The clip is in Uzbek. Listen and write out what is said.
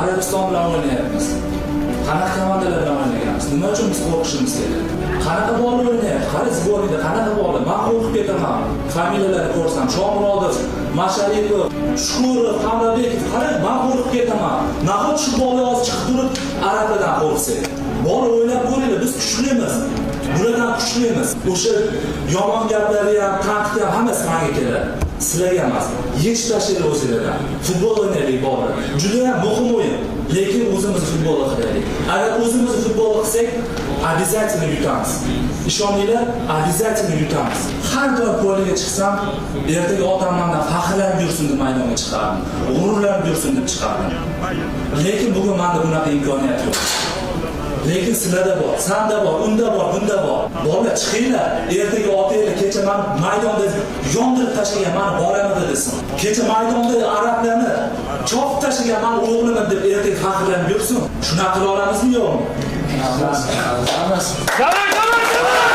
Arabiston bilan o'ynayapmiz. Qanaqa komandalar bilan o'ynaganmiz? Nima uchun biz qo'rqishimiz kerak? Qanaqa bola o'ynayapti? Qara, сборный da qanaqa bola? Man qo'rqib ketaman. Familiyalarni ko'rsam, Shomurodov, Masharipov, Shukurov, Hamrabekov, qara, man qo'rqib ketaman. Nahot shu bola hozir chiqib turib arablardan qo'rqsak? Bola, o'ylab ko'ringlar, biz kuchlimiz. Bulardan kuchlimiz. O'sha yomon gaplari ham, tanqid ham, hammasi menga keladi. Sizlarga emas. Yechib tashlanglar o'zinglardan. Futbol o'ynaylik, bolalar. Juda ham muhim o'yin. Lekin o'zimiz futbolni qilaylik. Agar o'zimiz futbolni qilsak, обязательно yutamiz. Ishoninglar, обязательно yutamiz. Har doim поле ga chiqsam, ertaga otam mendan faxrlanib yursin deb maydonga chiqardim. G'ururlanib yursin deb chiqardim. Lekin bugun menda bunaqa imkoniyat yo'q. Lekin sizlarda bor, sanda bor, unda bor, bunda bor. Bolalar, chiqinglar. Ertaga otanglar kecha mani maydonda yondirib tashlagan mani bolam edi desin. Kecha maydonda arablarni chopib tashlagan mani o'g'lim deb ertaga faxrlanib yursin. Shunaqa qila olamizmi, yo'qmi? Давай, давай, давай!